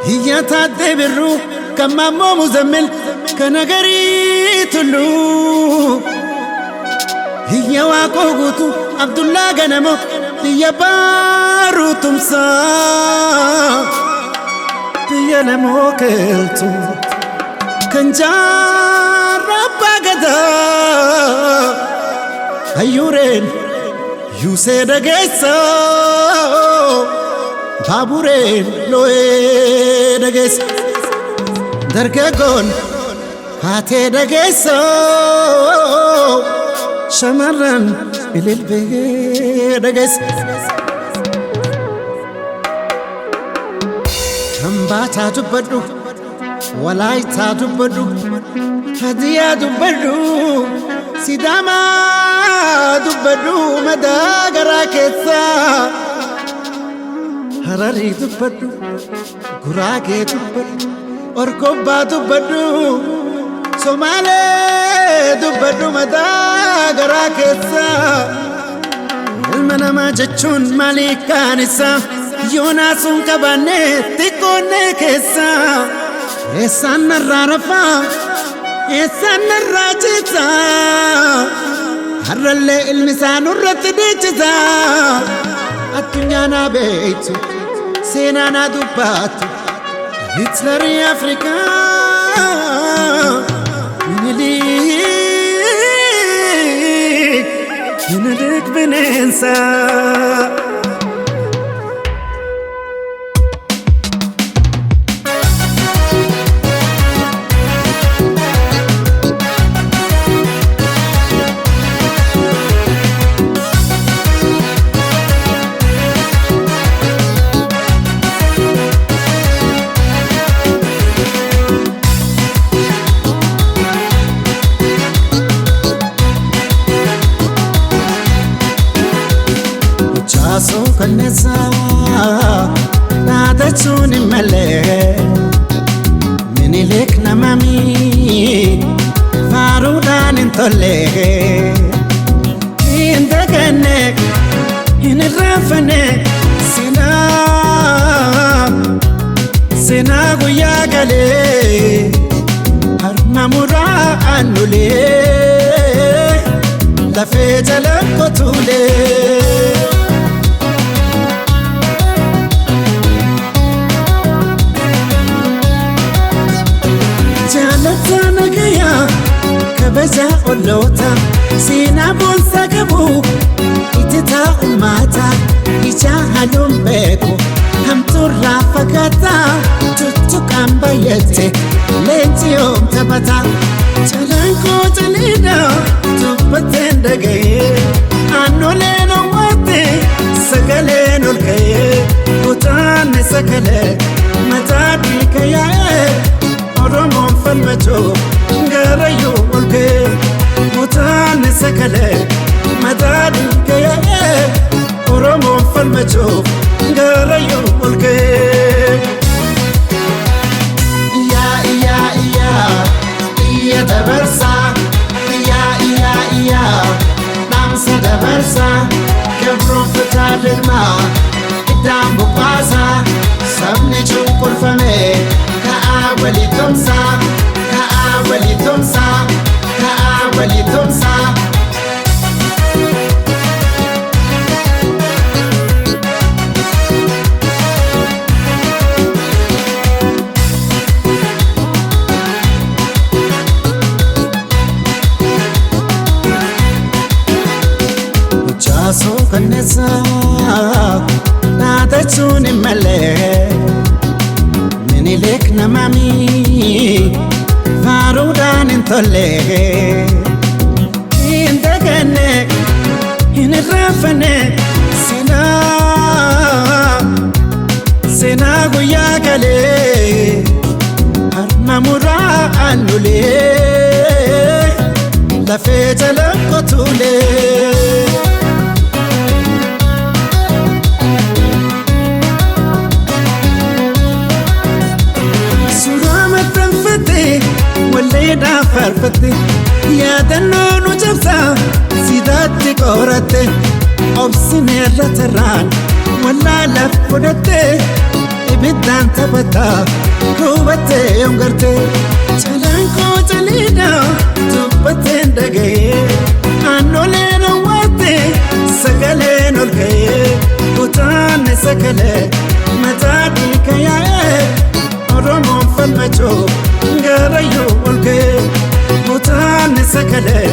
Biyya taaddee birruu kan maammoo muzammil kan agarii tulluu. Biyya waaqoo guutuu Abdullaa Ganamo biyya baaruu tumsaa. Biyya namoo keeltu kan jaarraa abbaa gadaa. Hayyuureen yuusee dhageessaa. Baabureen loo'ee dhageessa. Dargaggoon haatee dhageessa. Shamarran ililbee dhageessa. Hambaataa dubbadhu, Walaayitaa dubbadhu, Hadiyaa dubbadhu, Sidaamaa dubbadhu madaa garaa keessaa. Hararii dubbadhu, Guraagee dubbadhu, Orgobbaa dubbadhu, Somaalee dubbadhu madaa garaa keessaa. Ilma namaa jechuun maalii kaan isaa yoo naasuun qabaanne xiqqoonnee keessaa. Eessaan narraa rafaa, eessaan narraa ciisaa, har'allee ilmi isaa nurratti dhiichisaa. Addunyaa naa beektu, seenaa naa dubbattu, Hitlerii Afrikaa, Minilik, Minilik bineensaa. Jaasoo kanneessaa dhaadachuun hin malee Minilik namami faaruudhaan hin tolle. Hin daganne, hin irraanfanne seenaa seenaa guyyaa galee harma muraa aannulee lafee jala qotuulee. Jaalataa nagayaa kabaja olloota seenaa boonsaa qabu ititaa ummata ija haluun beeku hamtuurraa fagaataa tuttuqaan bayyate leenci yoom taphata. Jalaan koo jaliidha dubbateen dhaga'ee aannoleen owwaate sagaleen ol ka'ee kutaanni sagalee mataa dhiiga yaa'ee Oromoon falmachuu garayyuu ol ka'ee kutaanni sagalee mataa dhiiga yaa'ee Oromoon falmachuu garayyuu ol ka'ee. Iyyaa iyyaa iyyaa iyya dabarsaa iyyaa iyyaa iyyaa dhaamsa dabarsaa gabroon fitaa dirmaa iddaan buqqaasaa sabni cunqurfame ka'aa walii tumsaa ka'aa walii tumsaa ka'aa walii tumsaa. Jaasoo kanneessaa dhaadachuun hin malee Minilik namami faaruudhaan hin tolle. Hin daganne, hin irraanfanne seenaa seenaa guyyaa galee harma muraa aannulee lafee jala qotuulee. Tattaafatte yaadannoo nu cabsaa sidaatti qoratte, obsineerra tarraan wallaalaaf fudhatte, ibiddaan taphataa hubattee yoom garte. Calaan koo caliidha dubbatteen dhaga'ee, aannoleen owwaatte sagaleen ol ka'ee, kutaanne sagalee mataa dhiika yaa'ee, Oromoon falmachuu garayyuu ol ka'ee, kutaanne sagalee.